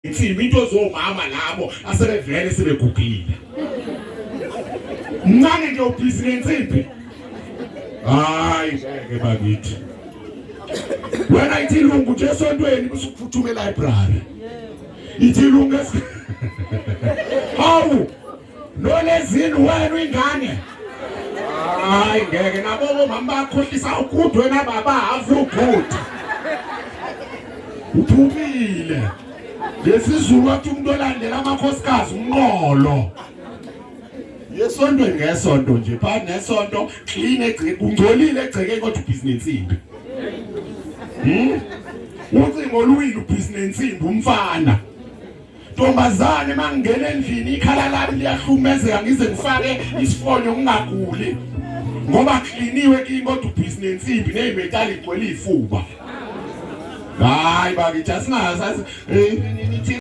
Insimbi into zomama labo asebevele sebegugile. Mncane nje ubhizi nensimbi. Hayi ngeke bakithi. Wena ithi ilungu nje esontweni usuphuthuma elibrary. Ithi ilungu Hawu nolezini wena uyingane. Hayi ngeke nabo omama bakhohlisa ugood wena baba have you good. Uphumile. NgesiZulu wathi umuntu olandela amakhosikazi umnqolo. Yesontweni ngesonto nje phakathi nesonto clean egceke kungcolile egcekeni kodwa ubhizi nensimbi. Ucingo luwile ubhizi nensimbi umfana. Ntombazane mangingena endlini ikhala lami liyahlumezeka ngize ngifake isifonyo ngingaguli. Ngoba kliniwe kimi kodwa ubhizi nensimbi nezimetali igcwele ifuba. Hayi bakithi asingazi nithi.